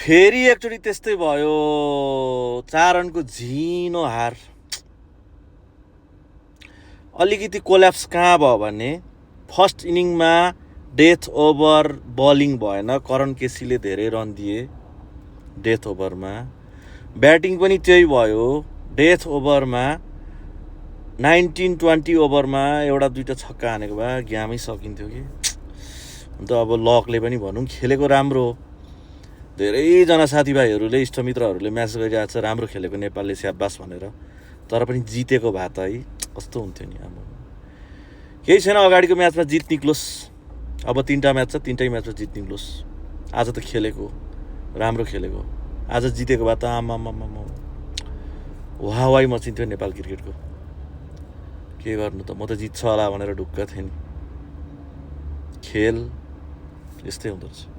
फेरि एकचोटि त्यस्तै भयो, 4 रनको झिनो हार। अलिकति कोल्याप्स कहाँ भयो भने फर्स्ट इनिङमा डेथ ओभर बलिङ भएन, करण केसीले धेरै रन दिए डेथ ओभरमा। ब्याटिङ पनि त्यही भयो, डेथ ओभरमा 19-20 ओभरमा एउटा दुईटा छक्का हानेको भए गेमै सकिन्थ्यो कि। अन्त अब लकले पनि भनौँ खेलेको राम्रो। धेरैजना साथीभाइहरूले इष्टमित्रहरूले म्यासेज गरिरहेको छ राम्रो खेलेको नेपालले स्याबास भनेर, तर पनि जितेको भए त है कस्तो हुन्थ्यो नि। अब केही छैन, अगाडिको म्याचमा जित निक्लोस्। अब 3टा म्याच छ, 3टै म्याचमा जित निक्लोस्। आज त खेलेको राम्रो खेलेको, आज जितेको भए त आमामा वाहवाही मचिन्थ्यो नेपाल क्रिकेटको। के गर्नु त, म त जित्छ होला भनेर ढुक्क थिएँ नि। खेल यस्तै हुँदो रहेछ।